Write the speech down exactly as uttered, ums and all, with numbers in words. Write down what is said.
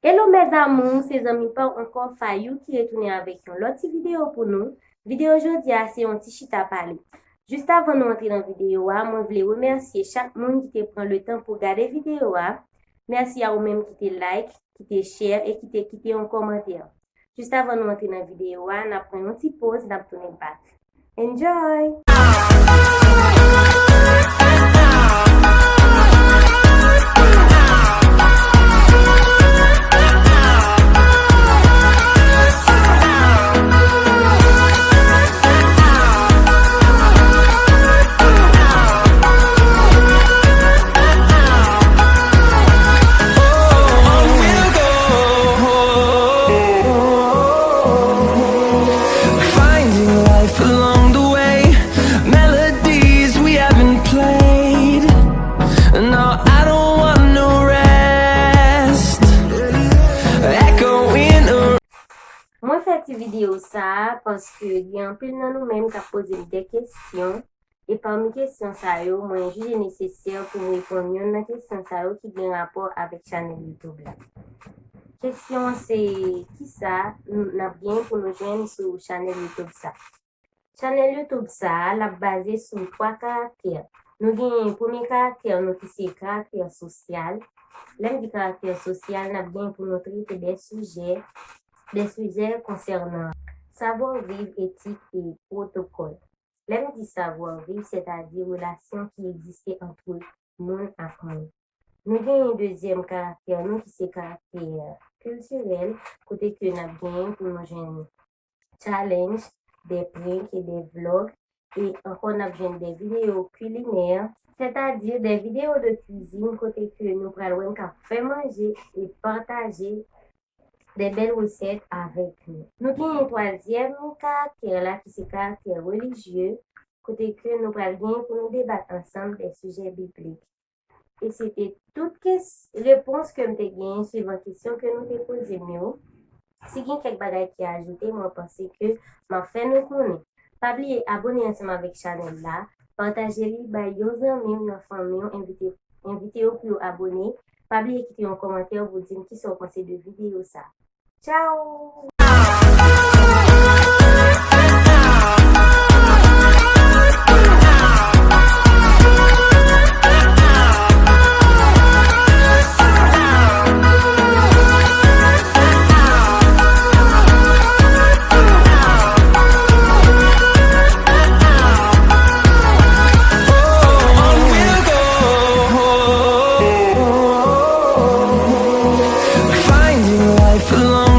Hello mes amours, se zanmi pa w ankò Fayou ki retounen avèk yon lòt ti videyo pou nou. Videyo jodi a se yon ti chita pale. Jis avan nou antre nan videyo a, mwen vle remèsye chak moun ki te pran le tan pou gade videyo a. Mèsi a ou menm ki te like, ki te share e ki te kite yon kòmantè. Jis avan nou antre nan videyo a, n ap pran yon ti poz, n ap tounen back. Enjoy! Finding life along the way, melodies we haven't played. No, I don't want no rest. Echoing around. Mwen fè ti videyo sa a paske gen anpil nan nou menm k ap poze m de kesyon. E pami kesyon sa yo, mwen jije nesesè pou m reponn youn nan kesyon sa yo ki gen rapò avèk chanèl YouTube la. Kesyon an se, kisa n ap gen pou nou jwenn sou chanèl YouTube sa? Chanèl YouTube sa a, l ap baze sou twa karaktè. Nou genyen premye karaktè nou ki se karaktè sosyal. Lè m di karaktè sosyal, n ap gen pou nou trete de sijè, de sijè konsènan savoir vivre, éthique et protocole. Lè m di savoir vivre, sètadi relasyon ki egziste ant moun ak moun. Nou genyen dezyèm karaktè nou ki se karaktè kiltirèl, kote ke n ap genyen pou nou jwenn challenge, de prank e de vlog, e ankò n ap jwenn de videyo kilinè, sètadi de videyo de kwizin kote ke nou pral wè m k ap fè manje e pataje de bèl resèt avèk nou. Nou genyen twazyèm karaktè la ki se karaktè relijye, kote ke nou pral gen pou nou debat ansanm de sijè biblik. E se te tout kes-, repons ke m te genyen swivan kesyon ke nou te poze m yo. Si gen kèk bagay ki ajoute, mwen panse ke m ap fè nou konnen. Pa bliye abone ansanm avèk chanèl la, pataje li bay yon zanmi w nan fanmi w, envite, envite yo pou yo abone. Pa bliye kite yon kòmantè pou di m kisa w panse de videyo sa. Tchao! Finding life alone.